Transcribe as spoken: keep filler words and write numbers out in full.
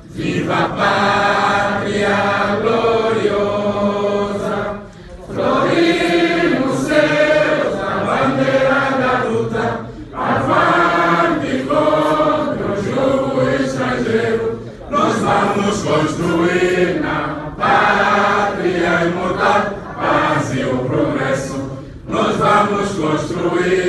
Viva a pátria gloriosa, florimos seus a bandeira da luta, avante contra o jugo estrangeiro, nós vamos construir na pátria imortal paz e o progresso, nós vamos construir.